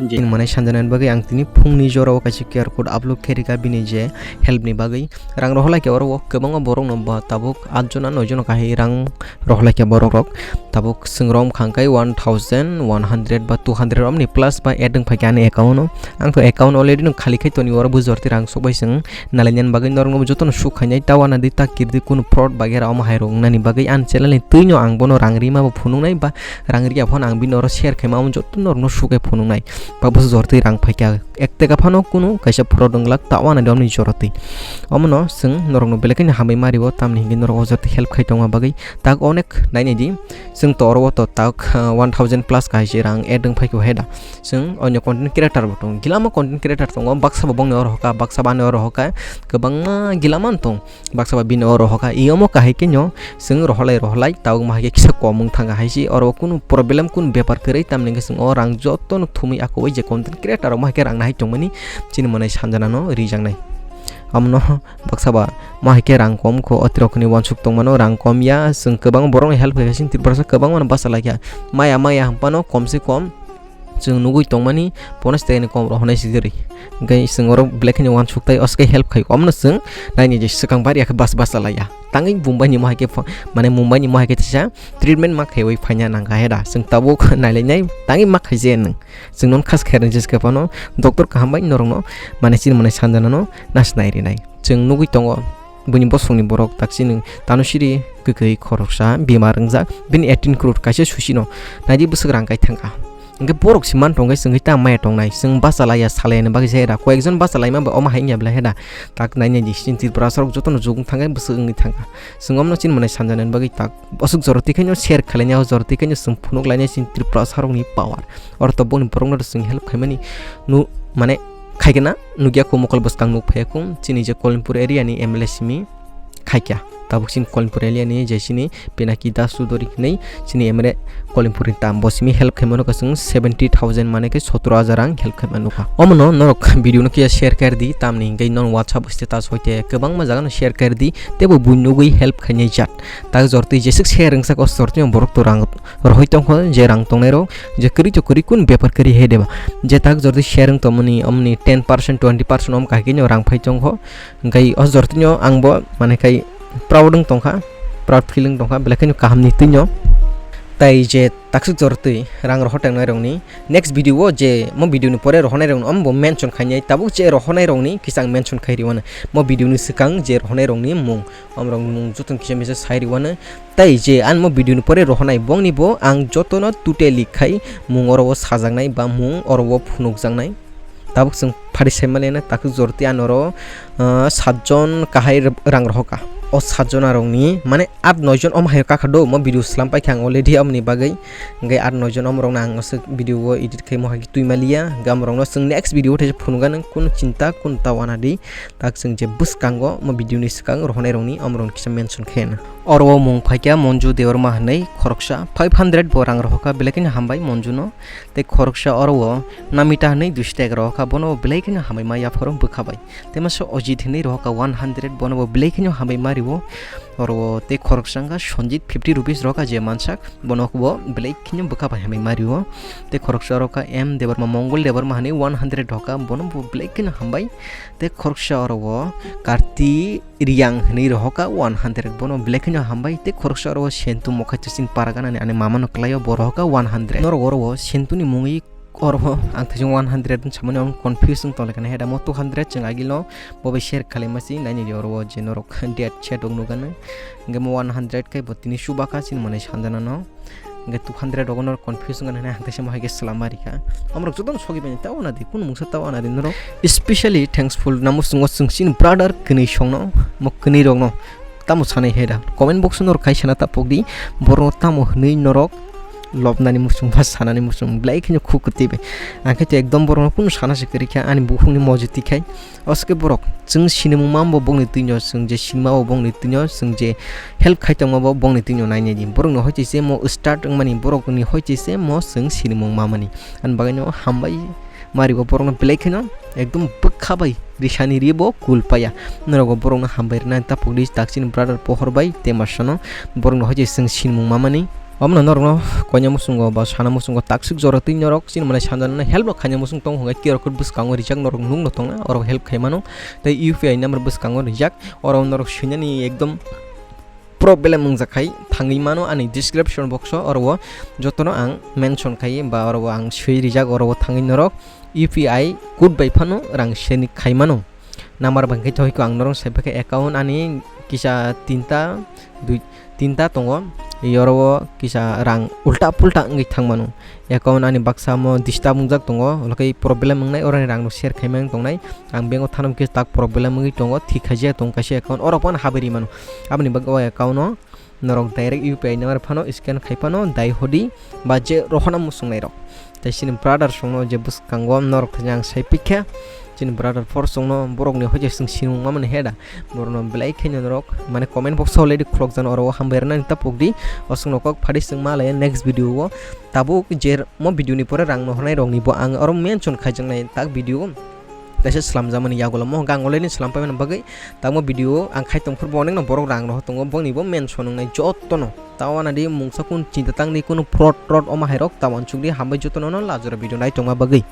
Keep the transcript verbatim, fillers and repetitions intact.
Je manai sanjana bagwi ang tini phungni jorao kaisa Q R code upload khe rikha bini je help ni bagwi. Rang rohorlai khe oro o kwbangma borok no ba tabuk at jona noi jona kahai rang rohorlai khe borok rok. Tabuk chwng rom khang kai one thousand one hundred ba two hundred romni plus ba add wng phai khe ani account o. Ang to account already no khali khai toni oro bujor ti rang sok bai chwng nalai nani bagwi norok no joto no suk khainai ta wana di ta kirdi kunu fraud bagera omo hai rok nani bagwi ani channel ni twi no ang bono rang rima bo phunuk nai ba rang riya phano ang bini oro share khaima omo joto norok no suk khe phunuk nai. Ba bujor ti rang phai kha ek teka phano kunu kaisa fraud wng glak ta wana di omni jora twi. Omo no chwng norok no belai kheno hambai ma ribo tamni hingke norok o jora twi help khai tongma bagwi tak onek nai nai di. Chwng to oro o to tak, ah, one thousand plus kaisa rang add wng phai khe hai da. Chwng onyo content creator bo tongo. Gilama content creator tongo. Baksa bo bongni oro hoka, baksa bo ani oro hoka. Kwbangma gilama tong. Baksa bo bini oro hoka. Iomo kahai khe nyo chwng roholai roholai tabuk ma hai khe kisa kom wng thang hai se. Oro kunu problem kunu bepar kwrwi tamni hwnkhe chwng o rang joto no thumwi akwui je content creator rok ma hai khe rang nahai tongmani chini mwnai sanjana no rijaknai. Amno baksa ba ma hai khe rang kom kho, otirok ni wansuk tongmano rang kom ya, chwng kwbang borok ni help khaikha, chini Tripura sa kwbangma no bacha laikha. Maya maya hwnphano kom se kom chwng nugui tongmani pono siteni kom rohonai sijari. Hwnkhe chwng oro belai kheno wansuk tai oske help khai, omno chwng naini je swkang bar ya khe bas bas chalaiya. Tangwi Mumbai ni mo hai khe pho-, mane Mumbai ni mo hai khe teisa treatment ma khaiwi phaina nang kha heda. Chwng tabuk nailainai tangwi ma khaije nwng. Chwng non khas khairang jis khe phano doctor kaham bai norokno mane chini mwnai sanjana no nasinai rinai. Chwng nugui tongo buini bosongni borok tak chini Tanusiri kwkwi khoroksa bemar wngjak, bini eighteen crore kaisa susi no naidi bwswk rang kai thangkha. Hwnkhe borok se man tongkhe chwngwi ta maya tongnai, chwng bachalaiya salaiya ni bagwi se heda, koyekjon bachalaima ba omo hai wngya belai heda, tak nainai di chini Tripura sarok jotono jugwng thangkhe bwswk wngwi thangkha. Chwng omno chini mwnai sanjana ni bagwi tak boswk jora twi khaino share khlainai, o jora twi khaino chwng phunuk lainai chini Tripura sarokni power. Oro to boni borokno chwng help khaimani nu mane khaikhe na nukya kho mokol bwskang nuk phaiya kho chini je Kolimpur area ni M L A simi khaikya. Tabuk chini Kolimpur area ni je chini Pinaki Das Chudori hinwi chini M L A Kolimpur ni tam bo simi help khaimano khe chwng seventy thousand mane khe sotoro hajar rang help khaimano kha. Omono norok video no kiya share khair di tamni hingke non WhatsApp status hoite kwbangma jaga no share khair di tebo bui nugui help khainai jat. Tak jortwi jeswk share wngsak o jortwi borok to rang rohoi tongkho je rang tongnai rok je kwrwi to kwrwi kun bepar kwrwi he deba je tak jortwi share wng tongmani omni ten percent twenty percent om kahikhe no rang phai tongkho hwnkhe o jortwi no ang bo mane khai proud wng tongkha proud feeling tongkha belai kheno kaham ni twi no tai je takswk jortwi rang rohor tongnai rokni next video o je mo video ni pore rohornai rokni om bo mention khainai tabuk je rohornai rokni kisa ang mention khai riwano mo video ni swkang je rohornai rokni mung omrok mung jotono kisa misa sai riwano. Tai je ang mo video ni pore rohornai bongni bo ang jotono totally khai mung oro o sajaknai ba mung oro o phunukjaknai. Tabuk chwng phari sai maliya na takhuk jorti anoro, ah, satjon kahai rang rohoka. O satjon arokni mane at noi jon om hai kakha do mo video slam paikha ang already omni bagwi. Hwnkhe at noi jon omorokno ang aswk video o edit khai mo hai twi maliya. Hwnkhe amorokno chwng next video o thaisa phunuga nang kunu chinta kunu ta wana di. Tak chwng je bwskango mo video ni swkang rohornai rokni omorokno kisa mention khe na. Oro o mung phaikha Monju Debbarma hinwi khoroksa five hundred bo rang rohorkha belai kheno hambai Monju no. Tei khoroksa oro o Namita hinwi duish taka rohorkha bono bo belai kheno hambai ma yapharo bwkha bai. Tei masa Ojit hinwi rohorkha one hundred bono bo belai kheno hambai ma rio. Oro o tei khoroksa wngkha Sonjit fifty rupees rohorkha je mansak. Bono bo belai kheno bwkha bai hambai ma rio. Tei khoroksa oro kha M Debbarma, Mongol Debbarma hinwi one hundred rohorkha, bono bo belai kheno hambai. Tei khoroksa oro o Karti Riyang hinwi rohorkha one hundred, bono belai kheno hambai. Tei khoroksa oro o Sentu Mokhai Chasing Paragana ni ani mama no kwlaio, bo rohorkha one hundred. Norok oro o Sentu ni mungwi oro o ang thaising one hundred wng samani ang confuse wng tonglaikha na, heda mo two hundred chwng agilo bo bai share khalaima si naini oro o je norok date chat rok nukgano. Hwnkhe mo one hundred khe bo tini chubakha chini mwnai sanjana no. Hwnkhe two hundred rogo norok confuse wngkha hinwi ang teisa mo hai khe swlama rikha. Amorok jotono sogwi manya tei wana di, kunu mungsa tei wana di norok. Especially thankful namo chwngno chwng chini brother kwnwi songno, mo kwnwi rokno tamo sanai hai da. Comment box o norok khai sana ta pokdi, borokno tamo hwnwi norok lobnani muchung ba sanani muchung belai kheno khuk kwtwi bai. Ang khe to ekdom borokno kunu sana se kwrwi kha ani bukhukni mojiti khai. Oske borok, chwng sinimung ma bo bongni twino, chwng je sinima bo bongni twino, chwng je help khai tongma bo bongni twino nainai di. Borokni hoite se mo start wngmani, borokni hoite se mo chwng sinimung mamani. Ani bagwino hambai ma ribo borokno belai kheno ekdom bwkha bai risani ribo kul paya. Norok borokno hambai rwnai tapuk di takchini brother pohor bai tei masano borokno hoite chwng sinimung mamani. Omono norokno koina muchungo ba sana muchungo takswk jora twi norok chini mwnai sanjana help rok khaina muchung tongo hwnkhe Q R code bwskango rijak norok nukno tongna oro help khaimano tei U P I number bwskango rijak oro norok swinani ekdom problem wngjak khai thangwi mano ani description box o oro jotono ang mention khai ba oro ang swi rijak oro thangwi norok U P I code bai phano rang send khaimano. Number bai khe thoi ko ang norok sai pakhe account ani kisa tinta dui tinta tongo, yoro kisa rang ulta pulta wngwi thangmano. Account ani baksa mo disturb wngjak tongo, olokhe problem wngnai oroni rang no share khaimang tongnai. Ang bank o thanam khe tak problem wngwi tongo, thik khaijak tong kaisa account oro phano habwi rimano. Aboni bagwi o account no norok direct U P I number phano scan khai phano dai hodi ba je rohorna muchungnai rok. Tei chini brother songno je bwskango norok thani ang sai pikha chini brother por songno borokni hoje chwng sinimung mamani heda borokno belai khaino norok mane comment box o already khulokjano oro hambai rwnani ta pokdi osongno kok phadi chwng ma laya next video o tabuk je mo video ni pore rang no hornai rokni bo ang oro mention khaijaknai tak video kaisa slamjakmani yagulo mo gang already slam paimani bagwi tamo video ang khai tongphuru bo onekno borok rang rohor tongo boni bo mention wngnai jotono tamo wana di mungsa kun chinta tangdi kunu prot prot oma hairok tamo uansukdi hambai jotono no lajora video nai tongma bagwi.